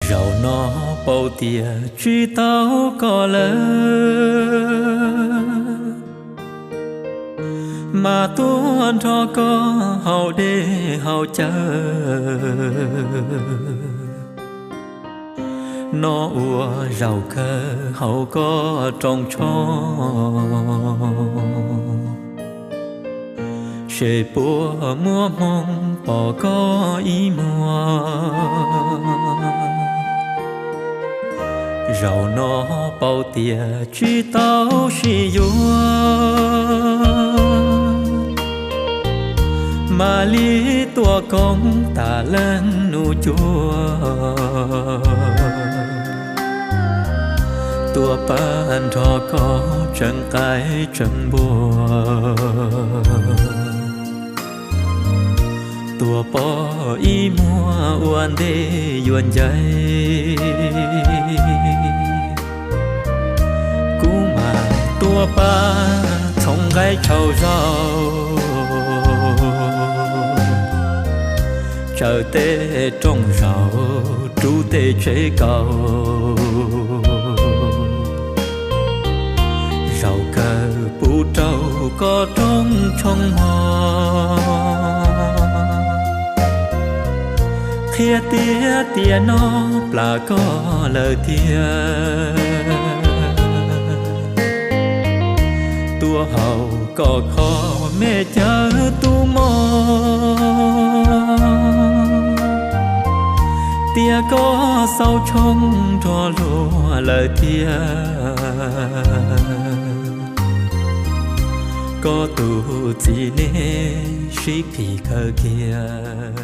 Zaum no paub tias tsis tau koj lawm, mas tuaj nrog koj haus dej haus cawv. No ua zaum kawg hauv koj rooj tshoob, ces puas muaj hmoo pom koj ib muag. Zaum no paub tias tsis tau sib yuav, mam li tuaj koob tas leej nus cuag, tuaj pab nrog koj tseev qaib tseev npua, tuaj pom ib muag ua ntej yuav ncaim. Kuv mam tuaj pab txhoov nqaij tshau zaus, tsaws tej rooj zaus rub tej tsev kaus, zaum kawg pub rau koj rooj tshoob mog. Qhia tiag tias no plam koj lawm tiag, tuaj haus koj qhov me cawv tub mog. Tias koj xau tshoob nrog luag lawm tiag, koj tus txiv neej sib phim kawg kiag.